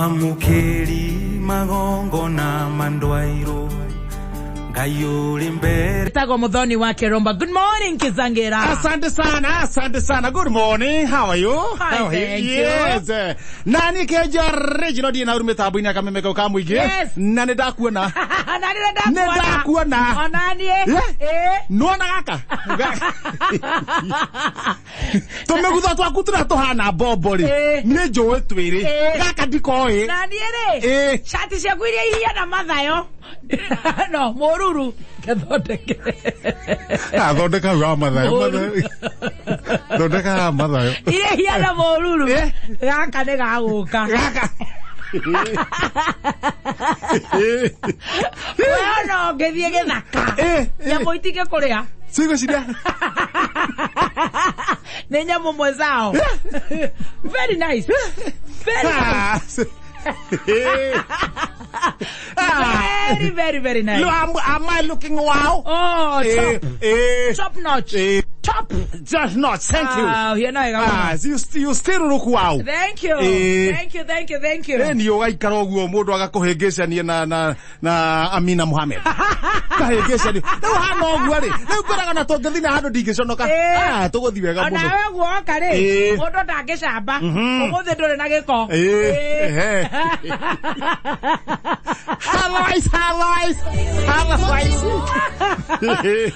Mwamũkĩri magongona mandwairwo Ngai ũrĩ mbere. Tago Muthoni wa Kirumba. Good morning, Kizangira. Asante sana, asante sana. Good morning. How are you? Hi, How are you? thank you. Yes. Na niĩ keja original ndĩ na ũrĩ mĩtambo-inĩ ya kameme kau ka mũingĩ. Yes. Na nĩ ndakuona. Na nĩ ndakuona. Nĩ ndakuona. Ona niĩ. Yeah. Eh. Nĩwona gaka? Tũmĩgutho twaku tũrĩa tũhana mbombo rĩ. Eh. Nĩ njũĩ twĩrĩ. Eh. Gaka ndikoĩ. Na niĩ rĩ. Eh. Shati ciaku iria ihiana mathayo. No, mũruru. Gathondeke. Ah, thondeka hau wa mathayo. Mũruru. Thondeka haha mathayo. Iria ihiana mũruru. Eh. Gaka nĩ gagũka. Gaka. We ona ũngĩthiĩ gĩthaka. Eh, eh. Nyamũ itingĩkũrĩa. Cigũciria. Nĩ nyamũ mwenzao. Very nice. Very nice. Ah. Ah. Very, very, very nice. Look, am I looking wow? Oh, Eh, top. eh, Top notch. eh, Top. just not. Thank you. Ah, you know, Ah, you still look wow. Thank you. Eh. Thank you, thank you, thank you. Eh, ni ũgaikara ũguo mũndũ agakũhĩngĩcania na Amina Mohamed. Kahĩngĩcania. Rĩu hana ũguo rĩ. Rĩu ngwĩraga na tũngĩthiĩ na handũ ndingĩconoka. Eh. Ah, tũgũthiĩ wega Ona mũno. we guoka rĩ, Eh. mũndũ ndangĩcamba. Ũmũthĩ ndũrĩ na gĩko. Eh, Eh. ehe. Otherwise, otherwise, otherwise.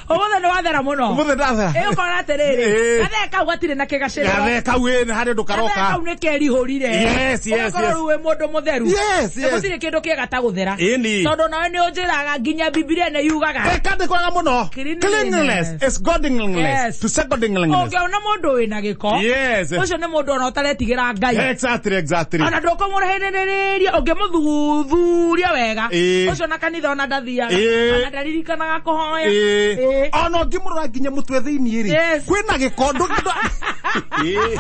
Ũmũthĩ nĩ wathera mũno. Ũmũthĩ ndathera. Ĩ ũkona atĩrĩrĩ, Eh. gathee kau gatirĩ na kĩgacĩrĩro. Gathee kau ĩ nĩ harĩ ũndũ Gathee karoka. kau nĩ kerihũrire. Yes, Ũgakorwo yes. rĩu wĩ mũndũ mũtheru. Yes, Na yes. gũtirĩ kĩndũ kĩega ta gũthera. Ĩni. Tondũ nawe nĩ ũnjĩraga nginya Bibilia nĩ yugaga. Ĩkandĩkwaga mũno. Cleanliness. Cleanliness is godliness. Yes. To secondliness. Ũngĩona mũndũ wĩna gĩko, Yes. ũcio nĩ mũndũ ona ũtaretigĩra Ngai. Exactly. Ona ndũkũmũrehĩrĩrĩria ũngĩmũthuthuria wega Ĩĩ. ũcio na kanitha ona ndathiaga Ĩĩ. ona ndaririkanaga kũhoya. Ĩĩ. Ĩĩ. Ona ũngĩmũrora nginya mũtwe thĩiniĩ rĩ. Yes. Kwĩna gĩko Ĩĩ.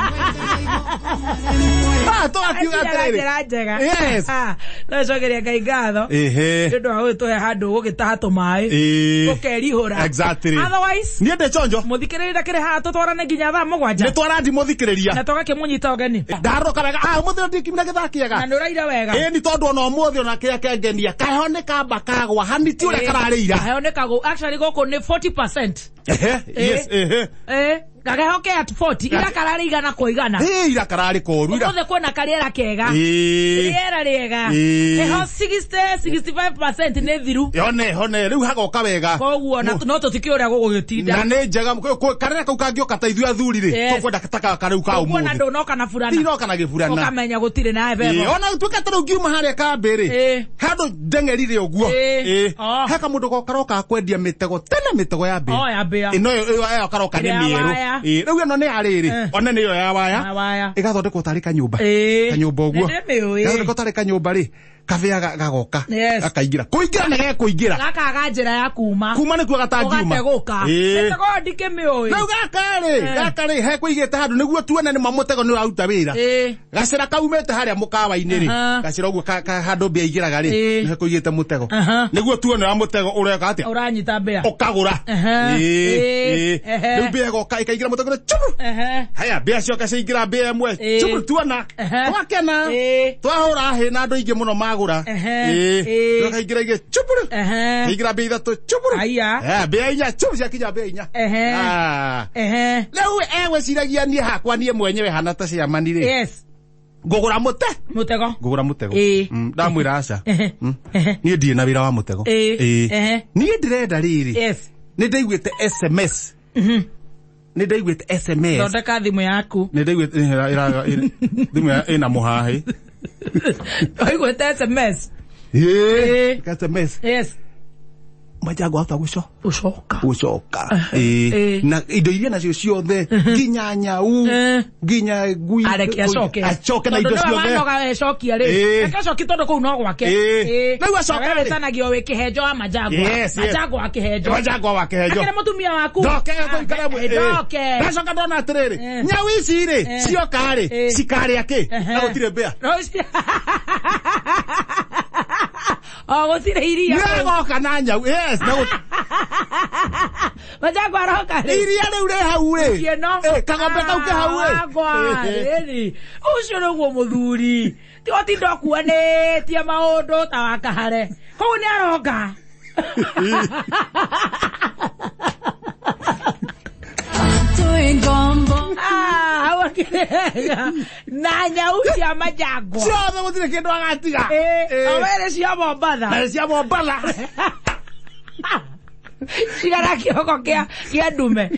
Ah, tũgakiuga Njĩra atĩrĩrĩ. njĩra njega. Yes. Ah, no cokeria Ngai ngatho Ĩhĩ. nĩ ũndũ wa gũgĩtũhe handũ gũgĩtaha tũmaĩ Ĩĩ. ũkerihũra. Exactly. Otherwise Niĩ ndĩ chonjo. mũthikĩrĩria ndakĩrĩ haha tũtwarane nginya thaa mũgwanja Nĩ twarandi mũthikĩrĩria. na tũgakĩmũnyita ũgeni Ndaroka wega. Ah, ũmũthĩ ndikimire gĩthaa na kĩega. nĩ ũraire wega. Ĩĩ nĩ tondũ ona ũmũthĩ ona kĩrĩa kengenia. Kaheho nĩ kamba kagwa. Hani ti ũrĩa kararĩ ira. Kaheho nĩ kagũ actually gũkũ nĩ 40%. Ehe, yes, ehe. Eh, gakeho ke at 40 ira kararĩ igana kwa igana. Ĩĩ ira kararĩ koru ira. Ũmũthĩ kwĩna karĩera kega. Ĩĩ. Rĩera rĩega. Ĩĩ. Heho 60 65% nĩ thiru. Yone, hone, rĩu hagoka wega. Koguo na no tũtikĩũĩ ũrĩa Na gũgũgĩtinda. nĩ njega karĩra kau kangĩũka ta ithuĩ athuri rĩ, Yes. tũkwenda ta karĩu ka Kuona ũmũthĩ. ndũnoka na burana. Ndinoka na gĩburana. Ũkamenya gũtirĩ na Ĩĩ, heho. ona tuĩka ta rĩu ngiuma harĩa kambĩ rĩ, Ĩĩ. handũ ndeng'erire ũguo. Ĩĩ. Ĩĩ. Oh. He kamũndũ karoka kwendia mĩtego, tene mĩtego ya mbĩa. Oh, ya mbĩa. Ĩno ĩyo ĩyo karoka nĩ Ĩrĩa ya mĩerũ. waya. Ĩĩ, rĩu ĩno nĩ ya rĩrĩ, Eh. one nĩyo ya waya. Ya waya. Ĩgathondekwo tarĩ kanyũmba. Ĩĩ. Kanyũmba ũguo. Nĩ ndĩmĩũĩ. Ĩgathondekwo tarĩ kanyũmba rĩ, kabĩa gagoka. Yes. Gakaingĩra. Kũingĩra nĩ gekũingĩra. Gakaga njĩra ya kuma. Kuma nĩkuo gatangiuma. Ũgategũka. Ĩĩ. Mĩtego ĩyo ndikĩmĩũĩ. Rĩu gaka rĩ, Eh. gaka rĩ, hekũigĩte handũ nĩguo tuone nĩ ma mũtego nĩ ũraruta wĩra. Ĩĩ. Gacĩra kaumĩte harĩa mũkawa-inĩ rĩ, Aha. gacĩra ũguo handũ mbĩa igĩraga rĩ, Ĩĩ. nĩ hekũigĩte mũtego. Aha. Nĩguo tuone wa mũtego ũreka atĩa. Ũranyita mbĩa. Ũkagũra. Aha. Ĩĩ, Ĩĩ. ĩĩ. Ehe. Rĩu mbĩa ĩgoka ĩkaingĩra mũtego-inĩ, chubu. Ehe. Haya, mbĩa cioka ciaingĩra mbĩa ĩmwe, Ĩĩ. chubu tuona. Ehe. Twakena. Ĩĩ. Twahũra hĩ na andũ aingĩ mũno magũra. Ehe. Ĩĩ. Ĩĩ. Ĩkaingĩra ingĩ, chuburu. Ehe. Kaingĩra mbĩa ithatũ, chuburu. Aya. Eh, mbĩa inya, chubu ciakinya mbĩa inya. Ehe. Ah. Ehe. Rĩu egwĩciragia niĩ hakwa niĩ mwenyewe hana ta ciamani rĩ. Yes. Ngũgũra mũte. Mũtego. Ngũgũra mũtego. Ĩĩ. Ndamwĩra aca. Ehe. Ehe. Niĩ ndirĩ na wĩra wa mũtego. Ĩĩ. Ĩĩ. Ehe. Niĩ ndĩrenda rĩrĩ. Yes. Nĩ ndaiguĩte SMS. Nĩ ndaiguĩte SMS. Thondeka thimũ yaku. Nĩ ndaiguĩte thimũ ĩna mũhahĩ. Ũiguĩte SMS. Ĩĩ. SMS. Yes. Majango ahota gũco. Ũcoka. Gũcoka. Ĩĩ. Ĩĩ. Na indo iria nacio ciothe nginya nyau Eh. nginya ngui Areke acoke. acoke na indo Tondũ nĩwe ciothe. wanoga ecokia rĩ. Ĩĩ. Reke acokie tondũ kũu no gwake. Ĩĩ. Rĩu acoka Na we rĩ. wĩtanagio wĩ kĩhenjo wa Majangwa. Yes, yes. Majangwa wa kĩhenjo. Majango wa kĩhenjo. Akĩrĩ mũtumia waku. Ndoke gũikara Ah, ndoke. Ndacoka ndona atĩrĩrĩ, Eh. nyau ici rĩ, Eh. cioka rĩ, Eh. cikarĩa kĩ? Ehe. Na gũtirĩ mbĩa. No, O gũtirĩ iria. Nĩagoka na nyau. Yes, na Majangwa aroka rĩ. Iria rĩu rĩ hau rĩ. Kĩno. Kagombe kau ke hau rĩ. Wagwa, rĩrĩ. Ũcio nĩguo mũthuri. Ti ũtinda ũkuanĩtie maũndũ ta wa kahare. Koguo nĩ aroka. Ah, hau akĩrĩ hega. Na nyau cia Majangwa. Ciothe gũtirĩ kĩndũ agatiga. O werĩ cia Mombatha. Na cia Mombatha. Cigana kĩoko kĩa ndume.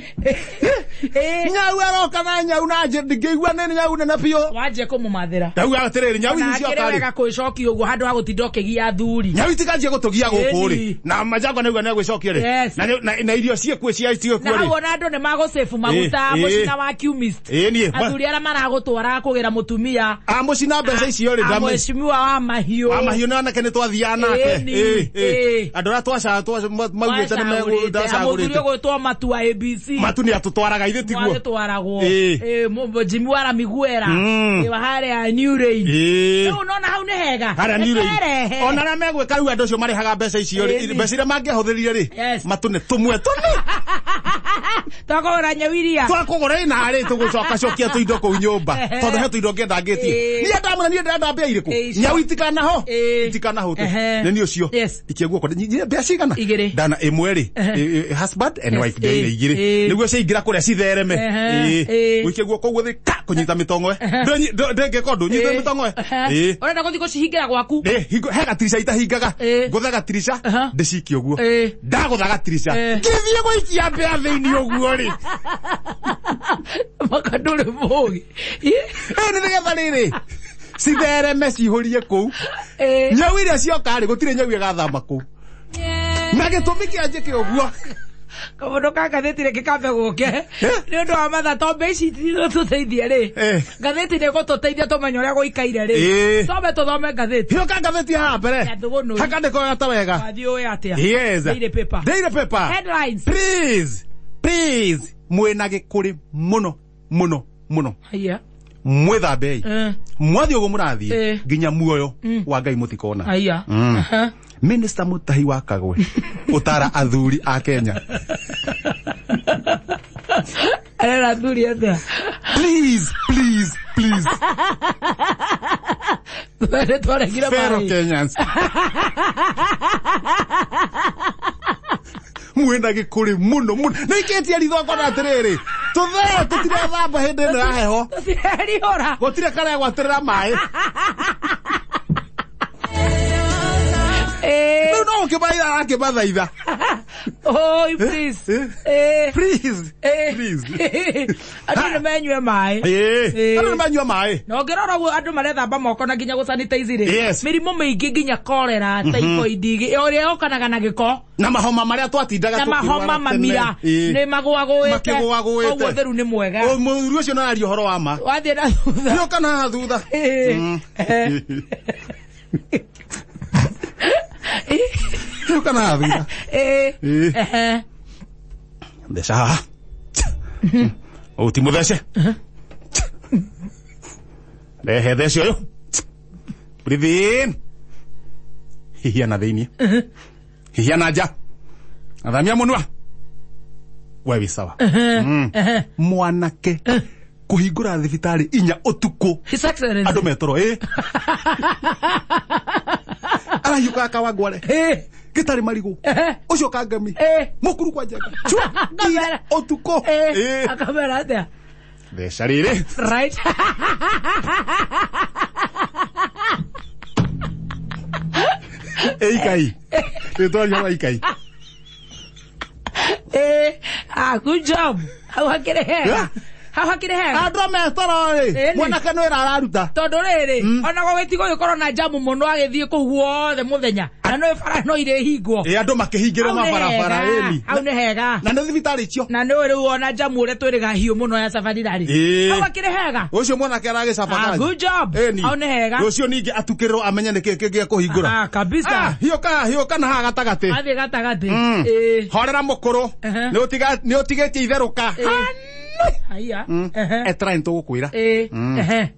Nyau aroka na nyau na ndingĩigua nĩ nyau nene biũ. Wanjie kũmũmathĩra. Ndauga atĩrĩrĩ, nyau Na ici akĩrĩ cioka rĩ. wega kwĩcokia ũguo handũ ha gũtinda ũkĩgia athuri. Nyau itikanjie gũtũgia gũkũ rĩ. Ĩni. Na Majangwa nĩauga nĩegwĩcokia rĩ. Yes. Na irio ciĩkuo cia Na ciĩkuo hau rĩ. ona andũ nĩ magũcĩbu maguta mũcina wa Qmist. Ĩni. Athuri arĩa maragũtwara kũgĩra mũtumia. A mũcina mbeca icio rĩ. Mheshimiwa wa mahiũ. Wa mahiũ nĩ anake nĩ twathiaga nake. Ĩni. Andũ arĩa maugĩte nĩ Mũthuri ndacagũrĩte. ũgwĩtwo Matua ABC. Matu nĩ atũtwaraga ithuĩ tiguo. Mwagĩtwaragwo. Jimmy wa Miguera. Wa harĩa New Rain. Rĩu nona hau nĩ hega. Harĩa New Rain. Rekerehe. Ona arĩa megwĩka rĩu andũ acio marĩhaga mbeca icio rĩ, Ĩni. mbeca iria mangĩahũthĩrire rĩ, Yes. matũne tũmwe tũne. Twakũgũra nyau iria. Twakũgũra ĩ narĩ tũgũcokacokia tũindo kũu nyũmba. Tondũ he tũindo ngĩendangĩtie. Niĩ ndamwĩra niĩ ndĩrenda mbĩa irĩkũ? Nyau itikanaho. Itikanaho. Nĩ niĩ ũcio. Ikia guoko. Mbĩa cigana? Igĩrĩ. Ndana ĩmwe rĩ, husband and wife ndĩire igĩrĩ. Nĩguo ciaingĩra kũrĩa cithereme. Gũikia guoko ũguo thĩ ka kũnyita mĩtong'oe. Ndĩngĩka ũndũ, nyite mĩtong'oe. Ũrenda gũthiĩ gũcihingĩra gwaku? He gatirica itahingaga. Ngũthe gatirica, ndĩcikie ũguo. Ndagũtha gatirica. Ngĩthiĩ gũikia mbĩa thĩinĩ ũguo rĩ. Maka ndũrĩ mũũgĩ. Nĩ nĩgetha rĩrĩ. Cithereme cihũrie kũu. Nyau iria cioka rĩ, gũtirĩ nyau ĩgathama kũu. Na gĩtũmi kĩa njĩke ũguo. Kamũndũ ka ngathĩti rĩngĩ kambe gũke. Nĩ ũndũ wa matha tombe ici itũteithie rĩ. Ngathĩti nĩ ĩgũtũteithia tũmenye ũrĩa gũikaire rĩ. Twambe tũthome ngathĩti. Hiũka ngathĩti haha mbere. Hakandĩkwo wega ta wega. Wathiĩ ũĩ atĩa? Yes. Daily paper. Daily paper. Headlines. Please. Please. Mwĩna gĩkũrĩ mũno mũno mũno. Haiya. Mwĩthambei. Mwathiĩ ũguo mũrathiĩ nginya muoyo wa Ngai mũtikona. Haiya. Minister Mutahi wa Kagwe ũtara athuri a Kenya. Arera athuri atĩa? Please, please, please. Nĩ twaregire Fellow maĩ. Kenyans. Mwĩna gĩkũrĩ mũno mũno. Nĩ ikĩtie ritho ngona atĩrĩrĩ. Tũthee tũtirethamba hĩndĩ ĩno ya heho. Tũtirerihũra. Gũtirĩ karegwatĩrĩra maĩ. Rĩu no gũkĩmathaitha arakĩmathaitha. Oi, please. Please. Please. Andũ nĩ menyue maĩ. Andũ nĩ manyua maĩ. Na ũngĩrora ũguo andũ marethamba moko na nginya gũsanitize rĩ. Yes. Mĩrimũ mĩingĩ nginya cholera, typhoid, ũrĩa yokanaga na gĩko. Na mahoma marĩa twatindaga Na mahoma mamira nĩ magũagũĩte. Makĩgũagũĩte. Koguo ũtheru nĩ mwega. Mũthuri ũcio no araria ũhoro wa ma. Wathiĩ na thutha. Hiũka na haha thutha. Hiũka na haha thutha. Theca haha. Ũũ ti mũthece. Rehe thece ũyũ. Breathe in. Hihia na thĩiniĩ. Hihia na nja. Athamia mũnua. We wĩ sawa. Mwanake kũhingũra thibitarĩ inya ũtukũ. His Excellency. Andũ metoro Arahiũkaga Kawangware. Gĩtarĩ marigũ. Ũcio Kangemi. Mũkuru kwa Njenga. Chua. Kamera. Ũtukũ. Akamera atĩa? Theca rĩrĩ. Right. Ikai. Rĩtwa rĩa ikai. Good job. Hau hakĩrĩ hega. Hau hakĩrĩ hega. Andũ metoro rĩ. Mwanake nĩ wĩra araruta. Tondũ rĩrĩ, ona gũgĩtigũgĩkorwo na jamu mũno agĩthiĩ kũu guothe mũthenya. Na no bara no irĩhingwo. Andũ makĩhingĩrwo mabarabara ĩni. Hau nĩ hega. Na nĩ thibitarĩ icio. Na nĩ rĩu ona jamu ũrĩa twĩrĩga hiũ mũno ya Safarira rĩ. Hau hakĩrĩ hega. Ũcio mwanake aragĩcaba kazi. Good job. Hau nĩ hega. Rũciũ ningĩ atukĩrĩrwo amenye nĩkĩ kĩngĩ kũhingũra. Kabisa. Hiũka na haha gatagatĩ. Athiĩ gatagatĩ. Horera mũkũrũ. Nĩ ũtigĩtie itherũka. Haiya. Etera nĩ tũgũkwĩra.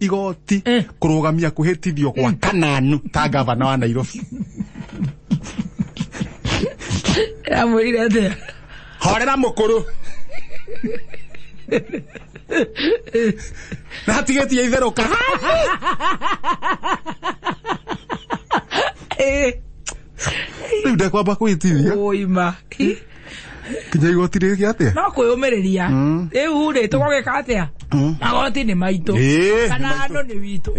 Igoti kũrũgamia kwĩhĩtithio gwa Kananu ta gavana wa Nairobi. Amwĩrire atĩa? Horera mũkũrũ. Na hatigĩtie itherũka. Rĩu ndekwamba kwĩtithia. Ũima. Kinya igoti rĩgĩ atĩa? No kwĩyũmĩrĩria. Rĩu rĩ tũgũgĩka atĩa? Magoti nĩ maitũ. Kana andũ nĩ witũ.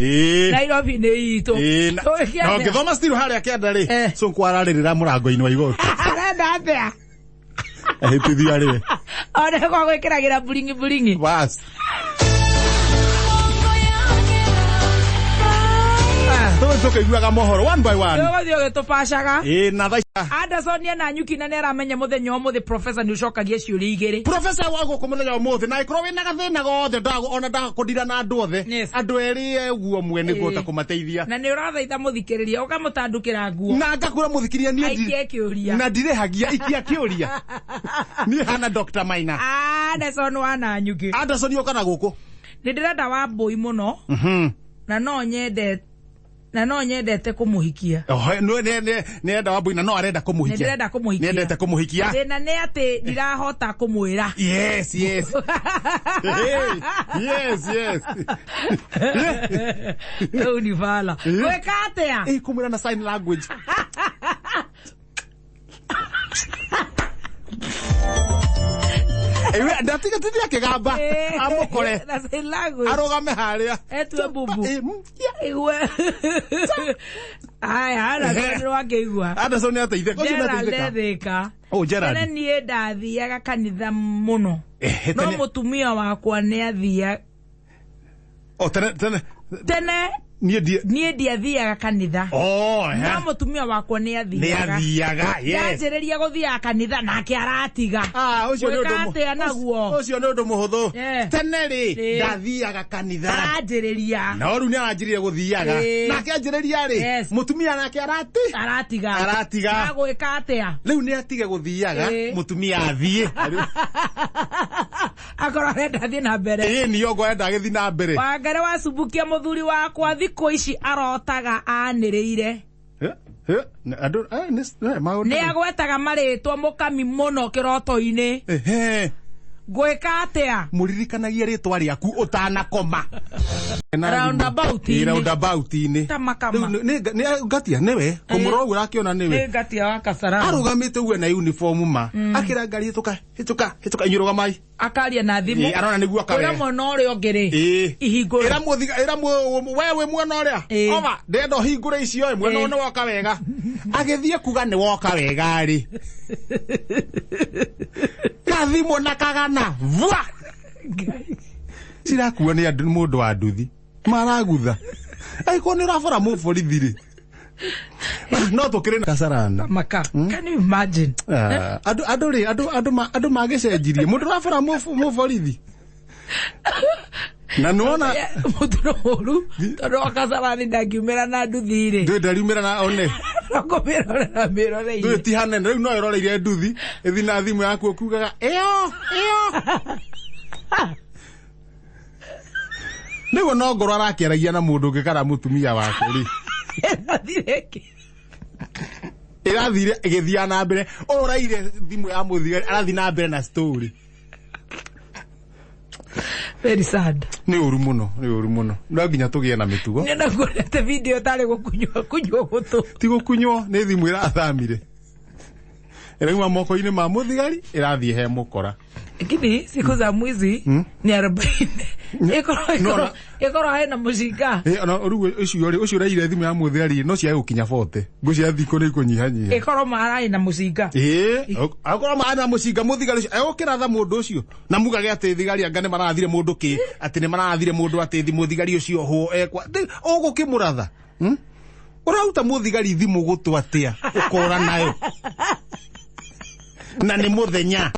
Nairobi nĩ itũ. Na ũngĩthoma still harĩa kĩanda rĩ, Sonko ararĩrĩra mũrango-inĩ wa igoti. Arenda atĩa? Ahĩtithia rĩ. Ona kwa gwĩkĩragĩra buringi buringi. Bas. Tũkaiguaga mohoro one by one. Tũgũthiĩ ũgĩtũbacaga. Na thaa Anderson na nyuki na nĩaramenya mũthenya ũmũthĩ professor nĩ ũcokagia ciũria igĩrĩ. Professor wa gũkũ mũthenya ũmũthĩ na ĩkorwo wĩna gathĩna gothe ona ndagakũndira na andũ othe. Andũ erĩ ũguo mwe nĩngũhota kũmateithia. Na nĩ ũrathaitha mũthikĩrĩria ũkamũtandũkĩra nguo. Na ngakũra mũthikĩrĩria niĩ aikie kĩũria. Na ndirĩhagia ikia kĩũria. Niĩ hana Dr. Maina. Anderson wa Nanyuki. Anderson yoka na gũkũ. Nĩ ndĩrenda Wambũi mũno. Na no nyende na no nyendete kumuhikia. Nĩ enda Wambũi na no arenda kumuhikia. Nĩ ndĩrenda kumuhikia. Nĩ endete kumuhikia. Thĩna nĩ atĩ ndirahota kumwĩra. Yes, yes. Hey, yes, yes. Rĩu ni bala. Gwĩka atĩa? Kumwĩra na sign language. Ndatiga tithia kĩgamba amũkore na sign language arũgame harĩa etue bubu igue aya Anderson nĩwakĩigua. Anderson nĩateithĩka. Ũcio nĩateithĩka. Ndeithĩka. Oh, Gerald. Tene niĩ ndathiaga kanitha mũno. No mũtumia wakwa nĩathiaga. Oh, tene tene. Tene niĩ ndiathiaga kanitha. Oh, no mũtumia wakwa nĩathiaga. Nĩathiaga, yes. Ndanjĩrĩria gũthiaga kanitha nake aratiga. Ũcio nĩ ũndũ atĩa naguo? Ũcio nĩ ũndũ mũhũthũ. Tene rĩ ndathiaga kanitha. Aranjĩrĩria. No rĩu nĩaranjĩrĩria gũthiaga. Nake anjĩrĩria rĩ, mũtumia nake aratiga. Aratiga. Agwĩka atĩa? Rĩu nĩatige gũthiaga, mũtumia athiĩ. Akorwo arenda athiĩ na mbere. Ĩĩ nĩo ngorenda agĩthiĩ na mbere. Wangari wacumbukia mũthuri wakwa thikũ ici arotaga anĩrĩire. Nĩ agwetaga marĩtwa mũkami mũno kĩroto-inĩ. Ngwĩka atĩa? Mũririkanagie rĩtwa rĩaku ũtanakoma. Roundabout-inĩ. Roundabout-inĩ. Tamakama. Nĩ ngatia nĩwe, kũmũrora ũguo ũrakĩona nĩwe. Nĩ ngatia wa Kasarani. Arũgamĩte ũguo na uniform ma. Akĩra ngari hĩtũka, hĩtũka, hĩtũka inyuĩ rũgamai. Akaria na thimũ. Arona nĩguo akawe. Ĩra mwena ũrĩa ũngĩ rĩ. Ihingũre. Ĩra mũthiga, ĩra we wĩ mwena ũrĩa. Ova, ndĩrenda ũhingũre icio mwena ũyũ nĩ woka wega. Agĩthiĩ kuga nĩ woka wega rĩ. Kathimũ na kagana. Vua. Cirakuo nĩ andũ mũndũ wa nduthi. Maragutha. Angĩkorwo nĩ ũrabora mũborithi rĩ. No tũkĩrĩ na Kasarani. Maka. Can you imagine? Andũ andũ rĩ andũ andũ andũ magĩcenjirie. Mũndũ ũrabora mũborithi. Na nĩwona mũndũ mũru tondũ wa Kasarani ndangiumĩra na nduthi rĩ. Ndũĩ ndariumĩra na one. No kũmĩrorera mĩroreire. Ndũĩ ti hanene rĩu no ĩroreire nduthi ĩthi na thimũ yaku ũkiugaga ĩyo ĩyo. Nĩguo no ngorwo arakĩaragia na mũndũ ũngĩ kana mũtumia wake rĩ. Ĩrathire ĩgĩthiaga na mbere. Ũyũ ũraire thimũ ya mũthigari arathiĩ na mbere na story. Very sad. Nĩ ũru mũno, nĩ ũru mũno. No nginya tũgĩe na mĩtugo. Nĩ ndakuonete video tarĩ gũkunywo kunywo gũtũ. Ti gũkunywo, nĩ thimũ ĩrathamire. Ĩrauma moko-inĩ ma mũthigari, ĩrathiĩ he mũkora. Lakini siku za mwizi ni 40. Ĩkorwo hena mũcinga. Rĩu ũcio rĩ, ũcio ũraire thimũ ya mũthigari no ciage gũkinya 40. Ngũcia thikũ nĩ ikũnyihanyiha. Ĩkorwo mararĩ na mũcinga. Akorwo mararĩ na mũcinga mũthigari ũcio egũkĩratha mũndũ ũcio. Na mugage atĩ thigari anga nĩ marathire mũndũ kĩ, atĩ nĩ marathire mũndũ atĩ mũthigari ũcio ohwo ekwa. Ũgũkĩmũratha. Ũraruta mũthigari thimũ gũtũ atĩa ũkora nayo. Na nĩ mũthenya.